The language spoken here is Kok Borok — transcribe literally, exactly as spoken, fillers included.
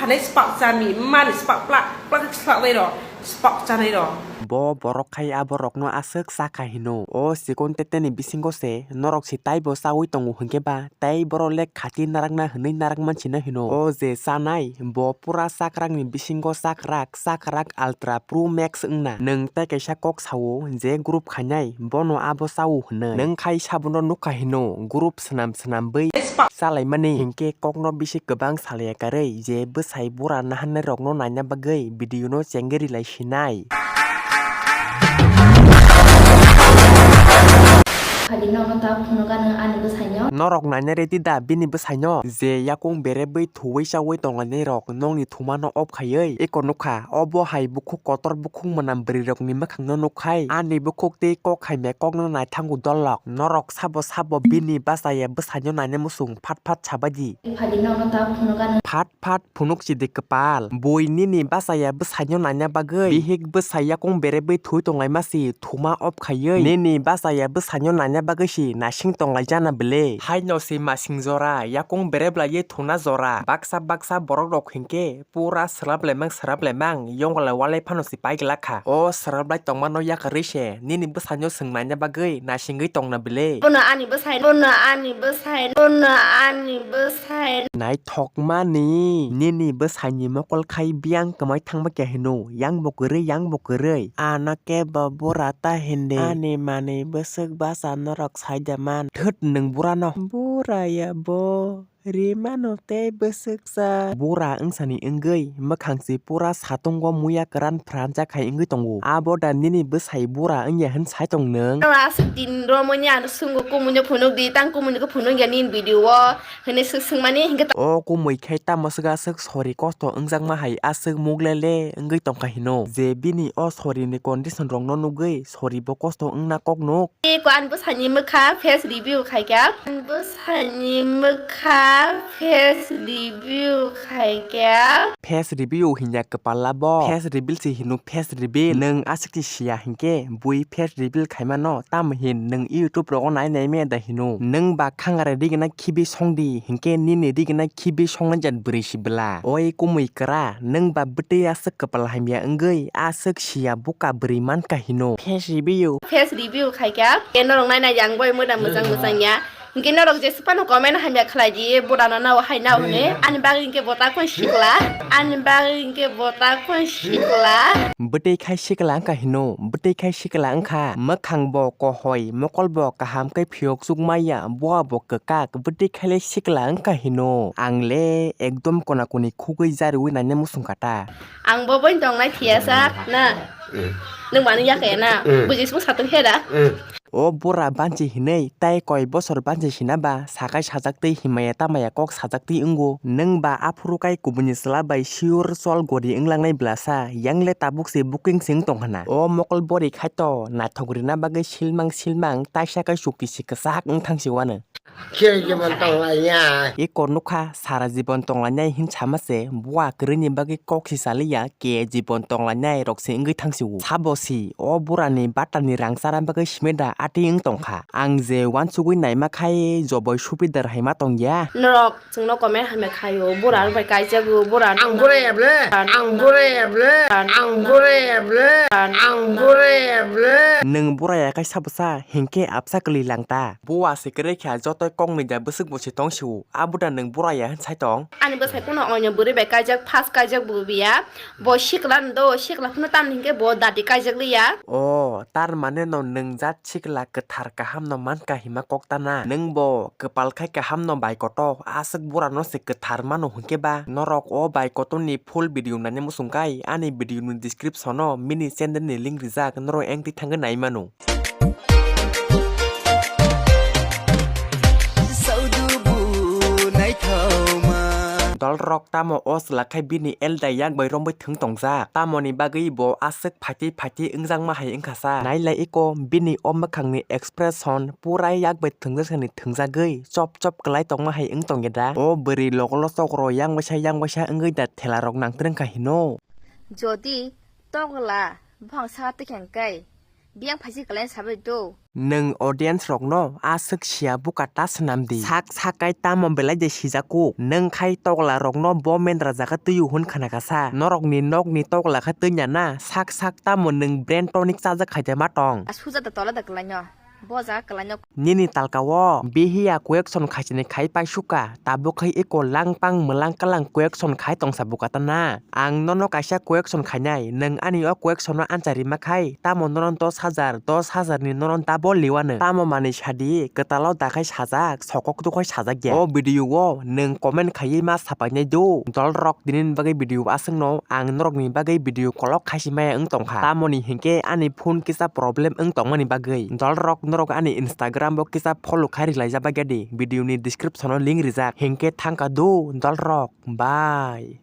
Hanai spak chami, mani spak plak plak khe slak nai rw, spak chanai rw. Bo borok khai aborokno aswk chakha hino. O chikon teteni bisingo se norok se taibo chaui tongo hinkhe ba, tei borok le khati narakna hinui narak mansino hino. O je chanai, bo pura chakrakni bisingo chakrak, chakrak Ultra Pro Max wngna. Nwng tei kaisa kok sao je group khainai, bono abo chao hinui. Nwng khai sabono nukha hino, group swnam swnam bai chalaimani hinkhe kokno bisi kwbang salaiya karwi je bwsai bura naharnai rokno naina bagwi video no chengwi rilai sinai. Phadi nono ta phunukha nwng ani bwsaino. Norok naina ready da bini bwsaino je yakung berebwi thuwi chawi tonglainai rok nokni thumano off khaiwi eko nukha obo hai bukhuk kotor bukhuk mwnam bwrwi rokni mwkhangno nukkhai ani bukhuk tei kok hamya kokno naithango dolok norok sabo sabo bini bachaya bwsaino naina muchung phat phat sabaidi. Phadi nono ta phunukha nwng. Phat phat phunuk sidi kwpal. Bui nini bachaya bwsaino naina bagwi. Bihik bwsai yakung berebwi thui tonglaima si thuma off khaiwi. Nini bachaya bwsaino naina bagwi si nasing tonglaijana bele. Haino si masing jora, yakung bereblaiwi thuna jora. Baksa baksa borok rok hinkhe pura swrap lemang swrap lemang yongla walai phano si paiglak kha. O swrap lai tongmano yakarwi se nini bwsaino swng naina bagwi nasingwi tongna bele. Bono ani bwsai, bono ani bwsai, bono ani bwsai. Naithokmani, nini bwsaini mokol khai biyang kwmai thangma khe hino, yang bo kwrwi, yang bo kwrwi. Ano kebo bura ta hindi. Ani manwi bwswk bacha norok saida man. Thwt nwng burano. Bura ya bo. Rimano tei bwswksa. Bura wngsani wngwi mwkhang se pura satungo muya kwran phranjak hai wngwi tongo. Abo da nini bwsai bura wngya hwn sai tong nwng? Aro aswk tin romwi ni ano swngwi kumui no phunuk di, tang kumui no khe phunuk ya nini video o hwnwi swk swngmani hinkhe ta. O kumui khe tamo swk aswk sori kosto wngjakma hai aswk muglele wngwi tongkha hino. Je bini o sori ni condition rok no nugwi sori bo kosto wngna kok nuk. Eko ani bwsani mwkha face review khaikha. Ani bwsani mwkha face review khaikha. Face review hinya kwpal labo. Face reveal se hino face reveal. Nwng aswk se siya hinkhe bui face reveal khaimano. Tamo hin nwng YouTube rogo nai nai maya da hino. Nwng ba khangare rigna khibi songdi hinkhe nini rigna khibi songna jan bwrwi si bwla. Oi kumui kwra, nwng ba bwtwi aswk kwpal hamya wngwi aswk siya buka bwrwi mankha hino. Face review. Face review khaikha. Ke norok nai nai yang bai moda mwchang mwchang ya. Hinkhe norok jesuk phano comment hamya khlai di, bura no nao hai nao hwnwi. Ani bagwi hinkhe bo ta khon sikla. Ani bagwi hinkhe bo ta khon sikla. Bwtwi khai sikla wngkha hino, bwtwi khai sikla wngkha. Mwkhang bo kohoi, mokol bo kaham khe phiyok chukmaya, boa bo kwkak, bwtwi khai le sikla wngkha hino. Ang le ekdom kona koni khugwi jariwi naina muchung kha ta. Ang bo boni tongnai thiyasa na. Nwng mani yakaya na. Bujismung satung khe da. O bura banchi hinwi tai koi bosor banchi sina ba sakai sajak twi himaya tamaya kok sajak twi wngo. Nwng ba aphuru kai kubuni chwla bai sure chol gori wnglangnai bwlasa, yang le tabuk se booking se wng tong hana. O mokol bori khai to naithok rina bagwi silmang silmang taisa kai chukti se kwchak wng thang si wano. Khe jibon tonglaina. Eko nukha sara jibon tonglainai hin sama se bua kwrwini bagwi kok si chaliya, ke jibon tonglainai rok se wngwi thang si o. Sabo si o burani batani rang chara bagwi simi da atwi wng tongkha. Ang je uansugwi naima khai joboi supidar hai ma tongya. Norok chwngno comment hamya khaio, bura rok bai kaijago, bura. Ang bura ya ble, ang bura ya ble, ang bura ya ble, ang bura ya ble. Nwng bura ya kaisa bwsa hinkhe absa kwlwi lang ta. Bua se kwrwi kha jotoi koknwi da bwswk bo se tong sio. Abo da nwng bura ya hwn sai tong? Ani bwsai kuno oino bwrwi bai kaijak, first kaijak bo biya. Bo sikla no do, sikla phano tamni hinkhe bo dati kaijak liya. O, tar mane no nwng jat sikla kwthar kaham no mankha hima kok ta na. Nwng bo kwpal khai kaham no bai koto, aswk bura no se kwthar mano hinkhe ba. Norok o bai koto ni full video nani muchung kai ani video ni description o mini channel ni link rijak, norok engti thangwi nai mano. Dolrok tamo o chwla khai bini elda yak bai romwi thwng tongjak, tamoni bagwi bo aswk phaitwi phaitwi wngjakma hai wngkha sa. Nailai iko bini o mwkhangni expression pura yak bai thwngjak sani thwngjagwi chop chop kwlai tongma hai wng tongya da. O bwrwi logolo chokro yang waisa yang waisa wngwi da thelarok nangtrwng kha hino. Jodi tokla buphang saka twi khe hwnkhe, biyang phaisi kwlai sabai do. Nwng audience rokno aswk siya buka ta swnam di. Sak sak kai tamo belai de sijaku. Nwng khai tokla rokno bo mendra jaga twiwi hwn khana kasa. Norokni nokni tokla khe twinya na. Sak sak tamo nwng brain tonic chajak khai de ma tong. Suja da tola da kwlaino. Bo jaga kwlaino. Nini talka o bihiya question khaisani khai paisuka. Tabuk khai eko langpang mwlang kalang question khai tongsa buka ta na. Ang nono kaisa question khainai, nwng ani o question no answer rima khai, tamo nono dos hajar, dos hajar ni nono double liwano. Tamo manwi sadi, kwtalo dakhai sajak, sokok tukhoi sajak ya. O video o nwng comment khaiwi ma sapainai do. Dolrok tini ni bagwi video aswk no, ang norok ni bagwi video kolok khaisi maya wng tongkha. Tamoni hinkhe ani phone kisa problem wng tongmani bagwi. Dolrok norok ani Instagram bo kisa follow khai rwlaijak bagya di. Video ni description o link rijak. Hinkhe thangka do, dolrok. Bye.